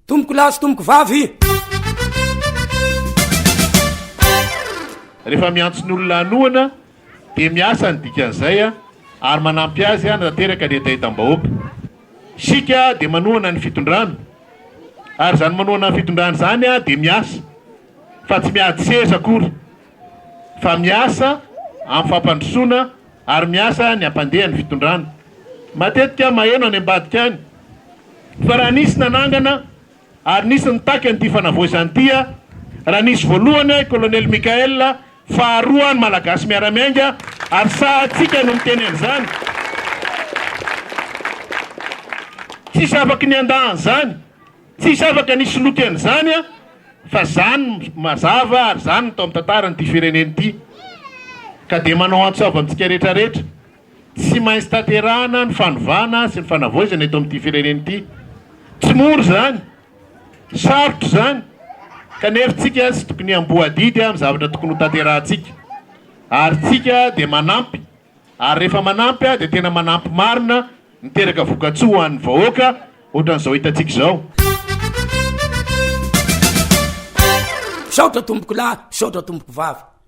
Tompoko lahy sy tompoko vavy. Rehefa miantso ny olona hanohana dia miasa ny dikan'izay ary manampy azy hanatanteraka ny hetahetam-bahoaka. Isika dia manohana ny fitondrana ary izany manohana ny fitondrana izany dia miasa fa tsy miady seza akory fa miasa amin'ny fampandrosoana ary miasa ny hampandeha ny fitondrana. Matetika maheno any ambadika any fa raha nisy nanangana ary nisy nitaky an'ity fanavaozana ity raha nisy voalohany i Colonel Mickaël, faharoa ny Malagasy miara-miainga ary sahantsika no miteny an'izany. Tsisy afaky ny handà an'izany, tsisy afaka ny hisoloky an'izany fa zany no mazava ary zany no tao amin'ny tantaran'ity firenena ity. Ka dia manao antso avo amintsika rehetra rehetra. Tsy maintsy tanterahana ny fanovana sy ny fanavaozana eto amin'ity firenena ity. Tsy mora izany, sarotra izany, kanefa tsika tsy tokony hiamboho adidy amin'ny zavatra tokony ho tanterahantsika. Ary tsika dia manampy, ary rehefa manampy dia tena manampy marina, miteraka vokatsoa ho an'ny vahoaka ohatran'izao hitantsika izao. Misaotra tompoko lahy, misaotra tompoko vavy.